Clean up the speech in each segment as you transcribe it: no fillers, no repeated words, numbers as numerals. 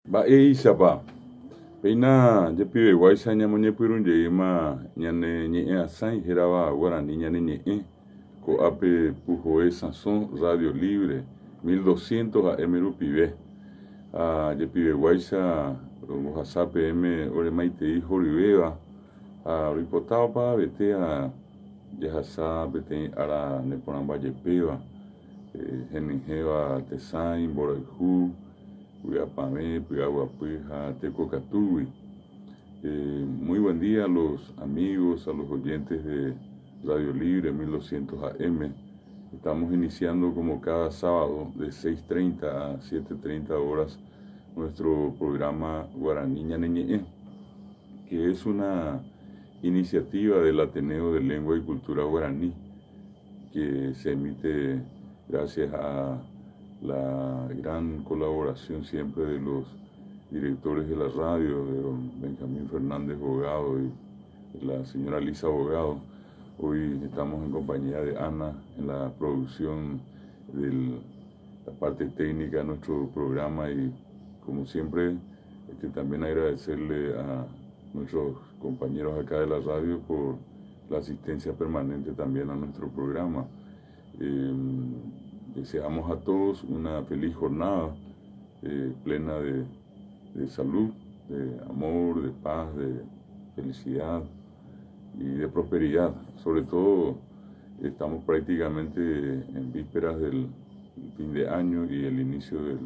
Mba'éichapa? Péina jepiveguáicha ñamoñepyrũjeýma ñane ñe'ẽ asãi hérava Guarani ñane ñe'ẽ, ko'ápe Puhoe Sãso Radio Libre 1200 AM rupive. Ha jepiveguáicha rombohasa peẽme ore maitei horyvéva ha roipota opavavete jahasa peteĩ ára neporãmbajepéva, henyhẽva tesãi, mborayhu, vy'apavẽ, py'aguapy ha tekokatúgui. Muy buen día a los amigos, a los oyentes de Radio Libre 1200 AM. Estamos iniciando como cada sábado de 6:30 a 7:30 horas nuestro programa Guaraní Ñane Ñe'ẽ, que es una iniciativa del Ateneo de Lengua y Cultura Guaraní, que se emite gracias a la gran colaboración siempre de los directores de la radio, de don Benjamín Fernández Bogado y la señora Lisa Bogado. Hoy estamos en compañía de Ana en la producción de la parte técnica de nuestro programa y, como siempre, también agradecerle a nuestros compañeros acá de la radio por la asistencia permanente también a nuestro programa. Deseamos a todos una feliz jornada plena de salud, de amor, de paz, de felicidad y de prosperidad. Sobre todo estamos prácticamente en vísperas del fin de año y el inicio del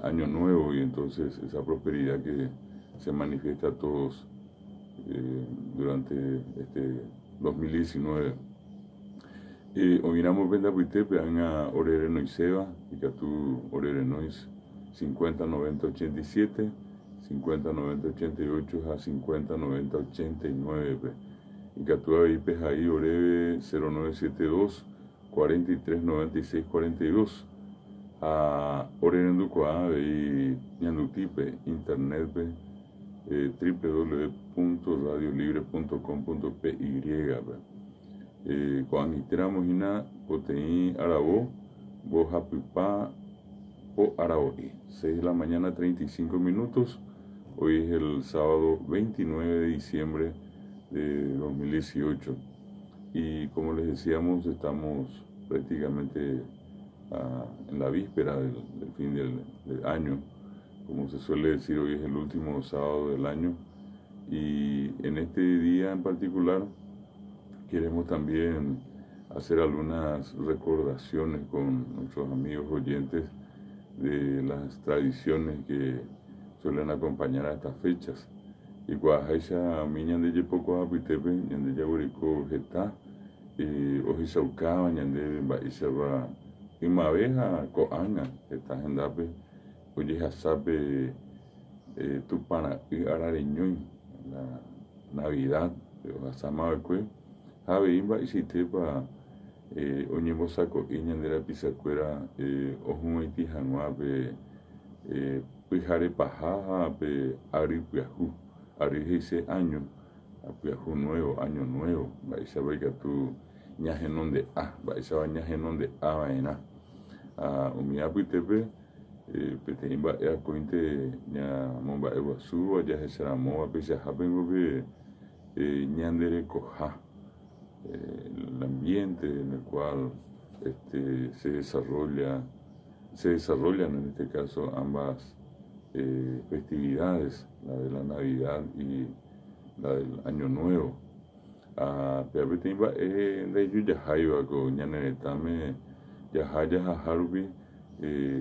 año nuevo, y entonces esa prosperidad que se manifiesta a todos durante este 2019. Oĩramo pende apytépe ág̃a ore renoiséva, ikatu ore renói 50 90 87, 50 90 88 ha 50 90 89-pe. Ikatu avei pehai oréve 0972 43 96 42 ha ore rendukuaa avei ñandutípe, internet-pe, www.radiolibre.com.py-pe. Ko'ag̃aitéramo hína poteĩ aravo mbohapypa po aravo'i, 6 de la mañana 35 minutos, hoy es el sábado 29 de diciembre de 2018 y, como les decíamos, estamos prácticamente en la víspera del fin del año. Como se suele decir, hoy es el último sábado del año y en este día en particular queremos también hacer algunas recordaciones con nuestros amigos oyentes de las tradiciones que suelen acompañar a estas fechas. Ikuaaháicha umi ñande jepokuaa apytépe ñande jaguereko heta ohechaukáva ñandéve mba'éichapa ymave ha ko'ág̃a heta hendápe ojehasa pe Tupãra'y arareñói, la Navidad ohasamava'ekue, ha avei mba'eichaitépa oñembosako'i ñande rapichakuéra ohug̃uaitĩ hag̃ua pe pyhare paha ha pe ary pyahu, ary he'ise año, ha pyahu nuevo, año nuevo, mba'éichapa ikatu ñahenonde'a, mba'éichapa ñahenonde'ava'erã. Ha umi apytépe peteĩ mba'e akóinte ñamomba'eguasúva jahecharamóva peichahápengo pe ñande rekoha, el ambiente en el cual se desarrolla, se desarrollan en este caso ambas festividades, la de la Navidad y la del Año Nuevo. Ha péva peteĩ mba'e ndaijojaháiva ko ñane retãme jaha jahaha rupi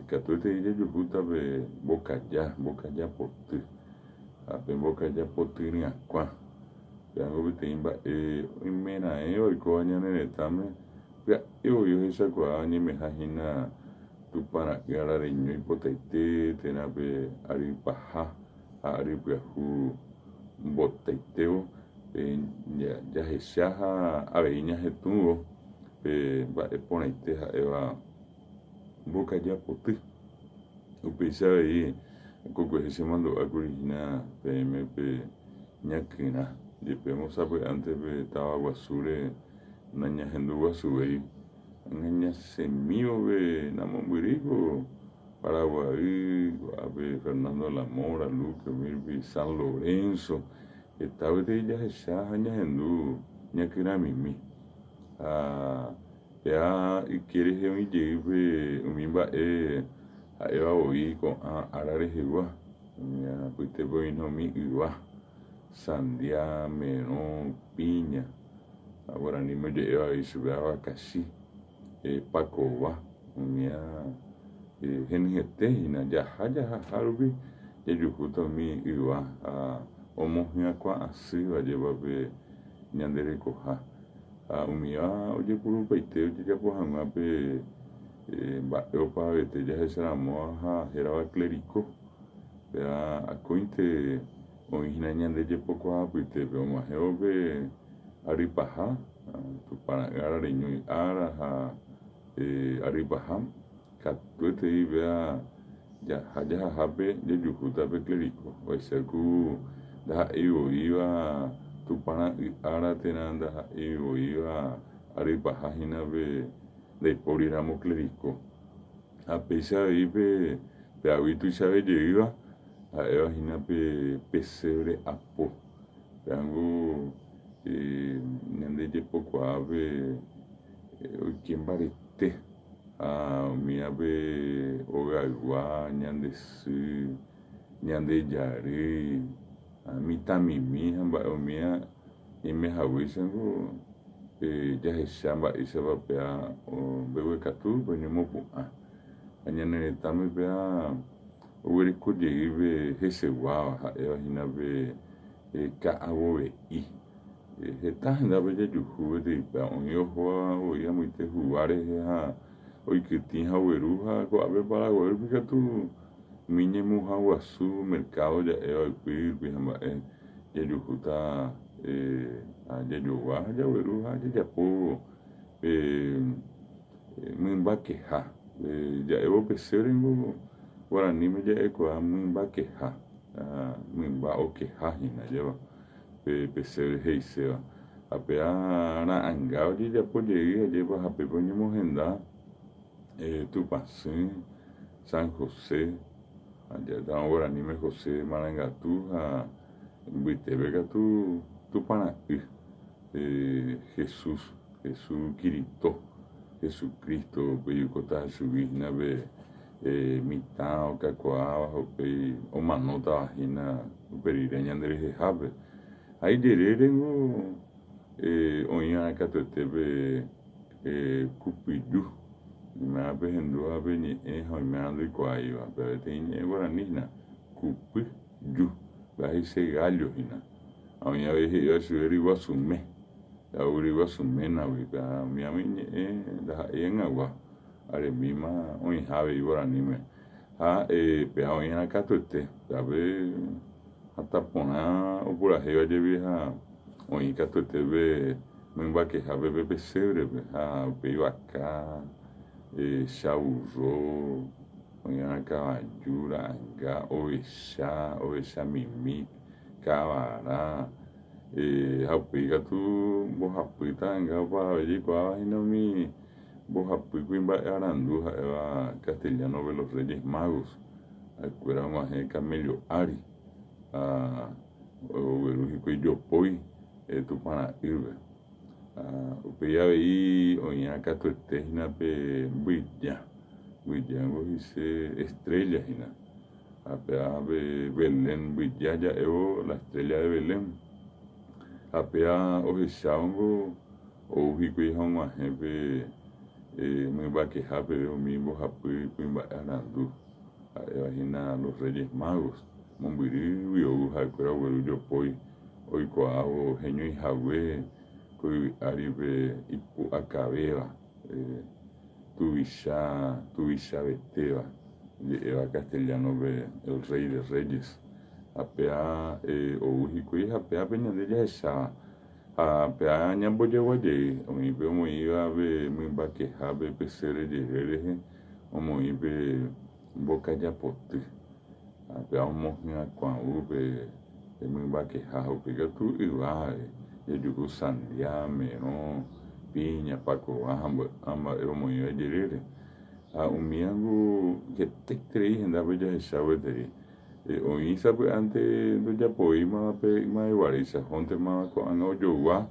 katuetei jajuhúta pe mbokaja, mbokaja poty. Ha pe mbokaja poty ryakuã, pévango peteĩ mba'e oimeraẽva oikóva ñane retãme pya'e voi ohechakuaa oñemeha hína Tupã ra'y arareñói potaite térã pe ary paha ha ary pyahu mbotaitévo jahecha ha avei ñahetũvo pe mba'e porãite ha'éva mbokaja poty. Upéicha avei kokuehe chemandu'ákuri hína peẽme pe ñakyrã, jepémo sapy'ánte pe táva guasúre nañahenduguasuvéi, ñasẽmívove namombyrýiko. Paraguaý, ko'ápe Fernando de la Mora, Luque, umi rupi San Lorenzo, heta gueteri jahecha ha ñahendu ñakyramimi. Ha péa yke rehe oĩ jey pe umi mba'e ha'éva voi ko'ã ára rehegua, umi apytépe oĩne umi yva, sandia, merõ, piña, ha guaraníme oje'éva avei chupe avakachi. Pakova, umía henyhẽte hína, jaha jahaha rupi jajuhúta umi yva ha omohyakuã asýva jepa pe ñande rekoha. Ha umíva ojepurupaite ojejapo hag̃ua pe mba'e opavavete jahecharamóva ha hérava clericó. Péva akóinte oĩ hína ñande jepokuaa apytépe og̃uahẽvo pe ary paha. Tupã ra'y ára reñói ára ha ary paha, katuetei péva jaha jahahápe jajuhúta pe clérigo. Vaicha ku ndaha'éi voíva Tupã ra'y ára térã ndaha'éi voíva ary paha hína pe ndaipóri ramo clérigo. Ha péicha avei pe agui tuichave jeýva ha'éva hína pe pesebre apo. Pévango ñande jepokuaápe oike mbarete ha umívape ogaygua, ñande sy, ñande jarýi, mitãmimi ha mba'e umíva ñaime haguéichango jahecha mba'éichapa péva mbeguekatúpe oñemopu'ã. Ha ñane retãme péva oguereko jey pe heseguáva ha'éva hína pe ka'avove'i. Heta hendápe jajuhu peteĩ péva oĩ ohóva voi amoite hugua rehe ha oikytĩ ha ogueru ha ko'ápe Paraguay rupi katu umi ñemuha guasu mercado ja'éva ypy rupi ha mba'e jajuhúta ha jajogua ha jagueru ha jajapo pe mymba keha. Ja'évo pesebre ningo guaraníme ja'ekuaa mymba keha, mymba okeha hína ajépa pe pesebre he'iséva. Ha péva ra'anga ojejapo jey ajépa ha pépe oñemohenda Tupãsy, San José, ja'étarõ guaraníme José Marangatu ha mbytépe katu Tupãra'y Jesús. Hesu Kirito, Jesucristo, upéi oikóta chugui hína pe mitã okakuaáva ha upéi omanótava hína upe rire ñande rehehápe. Ha ijerérengo oĩva'erã katuete pe kupyju, oimérã pehendúva pe ñe'ẽ ha oimérã ndoikuaáiva, péva peteĩ ñe'ẽ guarani hína, kupyju, péva he'ise gállo hína. Ha oĩ avei he'íva chupe ryguasume. Ja'u ryguasu ménagui, pe umi umi ñe'ẽ ndaha'éi ag̃agua, aremíma oĩha avei guaraníme. Ha péva oĩrã katuete, pévape hatã porã opurahéiva jepi ha oĩ katuete pe mymba kehápe pe pesebre-pe, ha upéi vaka, chavurro, oĩrã kavaju ra'anga, ovecha, ovecha mimi, kavara. Ha upéi katu mbohapy ta'anga opavave jaikuaáva hína umi mbohapy kuimba'e arandu ha'éva castellano-pe los Reyes Magos. Ha'ekuéra og̃uahẽ camello ári ha ogueru hikuái jopói Tupã ra'ýpe. Ha upéi avei oĩva katuete hína pe mbyja, mbyjángo he'ise estrella hína. Ha péva pe Belén mbyja ja'évo la estrella de Belén. Ha péva ohechávango ou hikuái ha og̃uahẽ pe mymba keha peve umi mbohapy kuimba'e arandu, ha'éva hína los Reyes Magos. Mombyrýgui ou ha'ekuéra ogueru jopói oikuaávo heñói hague ko yvy ári pe ipu'akavéva. Tuvicha tuvichavetéva, oje'éva castellano-pe el Rey de Reyes. Ha péa ou hikuái ha péa pe ñande jahecháva. Ha péa ñambojegua jey, oĩ pe omoĩva pe mymba kehápe pe sére jere rehe, omoĩ pe mbokaja poty. Ha péa omohyakuãvu pe mymba keha ha upéi katu yva jajuhu sandia, merõ, píña, pakova ha mba'e omoĩva ijerére. Ha umívango hetaiterei hendápe jahecha gueteri. Oĩ sapy'ánte ndojapovéimava pe ymaveguaréicha, ohóntemava ko'ág̃a ojogua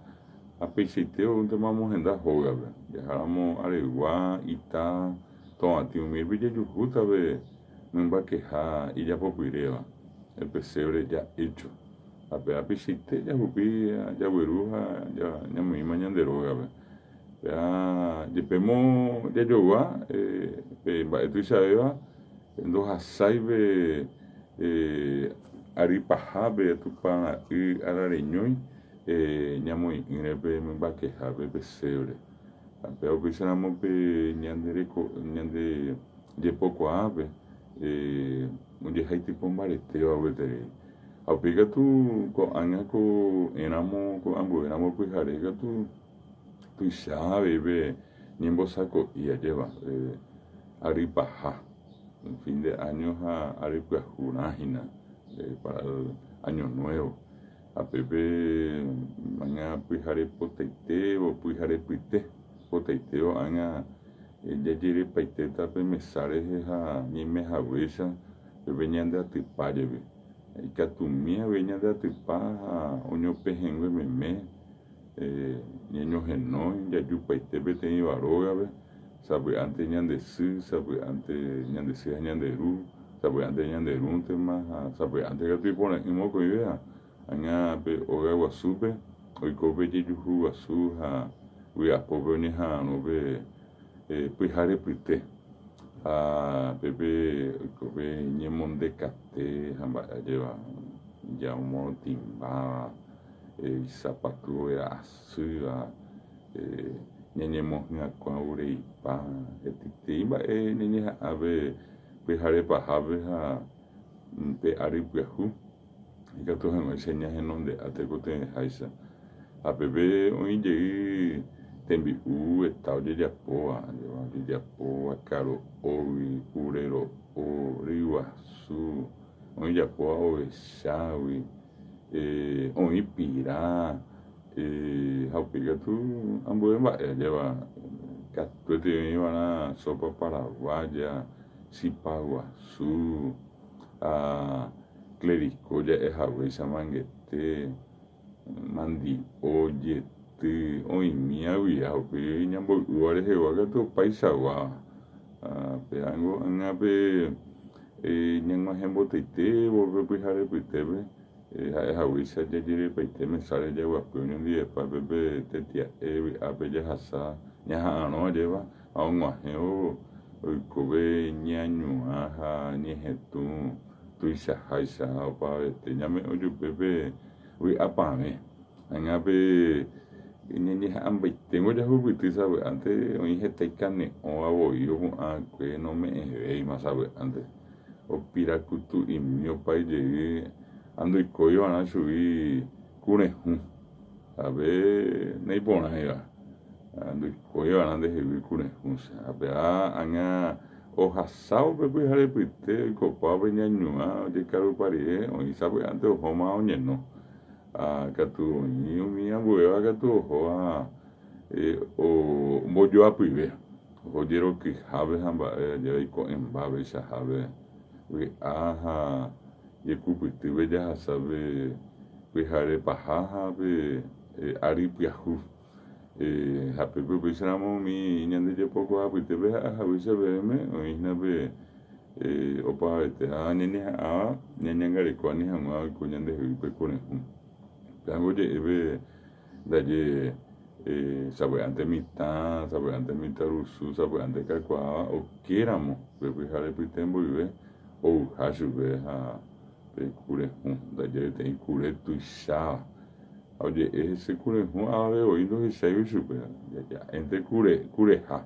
ha peichaite oúntema omohenda hógape. Jaháramo Aregua, Ita, Tovatĩ umírupi jajuhúta pe mymbakeha ijapopyréva, el pesebre ya hecho. Ha péva peichaite jahupi, jagueru ha ñamoĩma ñande rógape. Péva jepémo jajogua pe mba'e tuichavéva ndohasái pe ary pahápe Tupã ra'y arareñói ñamoĩ'ỹre pe mymbakeha pe pesebre. Ha péva upéicharamo pe ñande reko ñande jepokuaápe ojehaitypo mbaretéva gueteri. Ha upéi katu ko'ág̃a ko'ẽramo ko'ambuéramo pyhare katu tuicha avei pe ñembosako'i ajéva ary paha, fin de año ha ary pyahurã hína para el año nuevo. Ha pépe ág̃a pyhare potaitévo, pyhare pyte potaitévo ág̃a jajerepaitéta pe mesa rehe ha ñaime haguéicha pépe ñande atypa jepi. Ikatumi avei ñande atypa ha oñopehẽngue meme ñañohenói jajupaite peteĩva rógape, sapy'ánte ñande sy, sapy'ánte ñande sy ha ñande ru, sapy'ánte ñande rúntema ha sapy'ánte katu ipore'ỹ mokõivéva. Ág̃a pe óga guasúpe oiko pe jejuhu guasu ha vy'apópe oñeha'arõ pe pyhare pyte. Ha pépe oiko pe ñemondekate ha mba'e ajéva ja omorotĩmbáva, isapatu overa asýva, ñañemohyakuãvureipa, hetaitei mba'e ñañeha'ã pe pyhare pahápe ha pe ary pyahu ikatu hag̃uáicha ñahenonde'a tekotevẽháicha. Ha pépe oĩ jey tembi'u heta ojejapóva, ojejapóva karo'ógui, kure ro'o, ryguasu, oĩ ojapóva ovechágui, oĩ pira, ha upéi katu ambue mba'e ajéva katuete oĩ va'erã sopa paraguaya, chipa guasu, ha clericó ja'e haguéicha mangete, mandi'o, jety, oĩmíva guive ha upéi ñamboy'úva rehegua katu opaichagua. Ha pévango ág̃a pe ñag̃uahẽmbotaitévo pe pyhare pytépe ha'e haguéicha jajerepaite mesáre jaguapy oñondivepa pépe tetia'e vy'ápe jahasa ñaha'arõ ajépa ha og̃uahẽvo oikove ñañuã ha ñehetũ tuichaháicha ha opavavete ñame'ẽ ojupe pe vy'apavẽ. Ág̃a pe ñañeha'ãmbaiténgo jahupyty sapy'ánte oĩ heta ikane'õva voi opu'ãkue nome'ẽvéima sapy'ánte. Opirakutu'imi opa ijey ha ndoikói va'erã chugui kurehũ. Ave naiporãiva, ndoikói va'erã ndehegui kurehũ che. Ha péva ág̃a ohasávo pe pyharepyte oikopávo pe ñañuã ojekarupa rire oĩ sapy'ánte ohóma oñeno. Ha katu oĩ umi ambuéva katu ohóva ombojoapyve, oho jerokyhápe ha mba'e ajéva iko'ẽmba peichahápe vy'a ha jekupytýpe jahasa pe pyhare paha ha pe ary pyahu. Ha pépe upéicharamo umi ñande jepokuaa apytépe ha'e haguéicha peẽme oĩ hína pe opavavete ha ñañeha'ãva ñañangareko ani hag̃ua oiko ñandehegui pe korehũ. Pévango oje'e pe ndaje sapy'ánte mitã, sapy'ánte mitãrusu, sapy'ánte kakuaáva okéramo pe pyhare pyte mboyve ouha chupe ha pe kurehũ, ndaje peteĩ kure tuicháva. Ha oje'e hese kurehũ avave voi ndohecháigui chupe, ja'énte kure, kureha.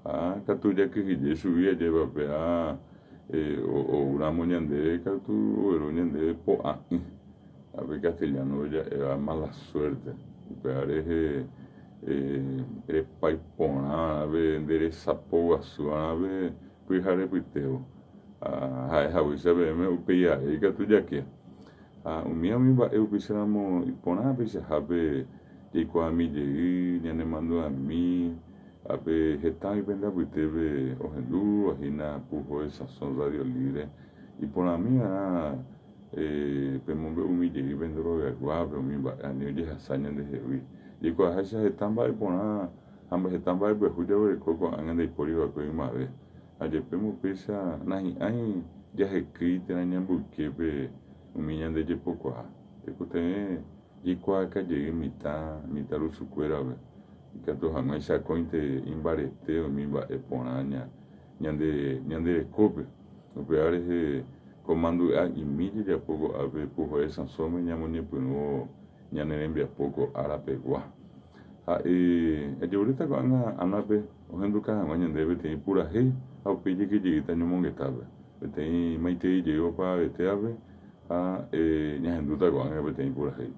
Ha katu jakyhyje chugui ajépa péva oúramo ñandéve katu ogueru ñandéve po'a'ỹ. Ha pe castellano-pe ja'éva mala suerte. Upéva rehe repay porã va'erã pe nde resapo guasu va'erã pe pyhare pytévo. Ha ha'e haguéicha peẽme upéi ae ikatu jake. Ha umíva umi mba'e upéicharamo iporã peichahápe jaikuaami jey, ñanemandu'ami. Ápe heta oĩ pende apytépe ohendúva hína Puhoe Sasõ Radio Libre. Iporãmi va'erã pemombe'umi jey pende rogayguápe umi mba'e ani ojehasa ñandehegui. Jaikuaaháicha heta mba'e porã ha heta mba'e pyahu jaguereko ko'ág̃a ndaipóri va'ekue ymave. Ha jepémo upéicha nahi'ãi jahekýi térã ñamboyképe umi ñande jepokuaa. Tekotevẽ jaikuaaka jey mitã, mitãrusukuérape, ikatu hag̃uáicha akóinte imbarete umi mba'e porã ñande ñande rekópe. Upéva rehe ko mandu'a'imi jajapo ko'ápe Puhoe Sasõme ñamoñepyrũvo ñane rembiapo ko ára pegua. Ha'e ajegueréta ko'ág̃a Ana-pe ohenduka hag̃ua ñandéve peteĩ purahéi ha upéi jekejeýta ñomongetápe. Peteĩ maitei jey opavetévape ha ñahendúta ko'ág̃a peteĩ purahéi.